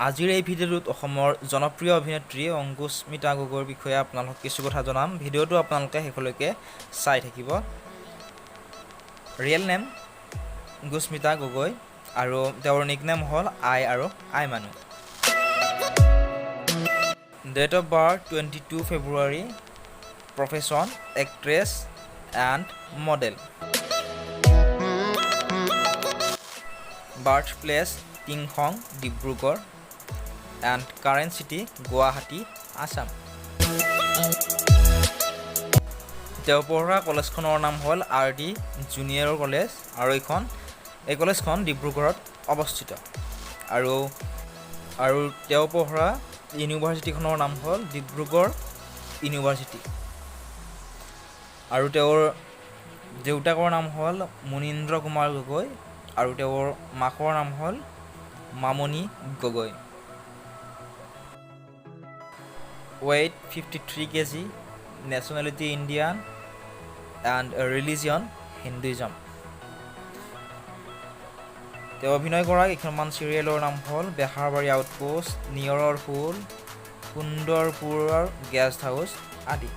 আজিৰ এই ভিডিঅ'টোত অসমৰ জনপ্ৰিয় অভিনেত্ৰী অংকুস্মিতা গগৈৰ বিষয়ে আপোনালোকক কিছু কথা জনাম। ভিডিঅ'টো আপোনালোকে শেষলৈকে চাই থাকিব। ৰিয়েল নেম অংকুস্মিতা গগৈ আৰু তেওঁৰ নিকনেম হ'ল আই আৰু আই মানুহ। Date of birth 22 February, profession actress and model, birth place Tingkhong, Dibrugarh and current city Guwahati, Assam. তেওঁ পঢ়া কলেজখনৰ নাম হ'ল আৰ ডি জুনিয়ৰ কলেজ আৰু এই কলেজখন ডিব্ৰুগড়ত অৱস্থিত আৰু তেওঁ পঢ়া ইউনিভাৰ্চিটিখনৰ নাম হ'ল ডিব্ৰুগড় ইউনিভাৰ্চিটি। আৰু তেওঁৰ দেউতাকৰ নাম হ'ল মুনীন্দ্ৰ কুমাৰ গগৈ আৰু তেওঁৰ মাকৰ নাম হ'ল Mamoni Gogoi. Weight 53 kg, nationality Indian and religion Hinduism. তেওঁ অভিনয় কৰা কেইখনমান চিৰিয়েলৰ নাম হ'ল বেহাৰবাৰী আউটপোষ্ট, নিয়ৰৰ ফুল, সুন্দৰপুৰৰ গেষ্ট হাউচ আদি।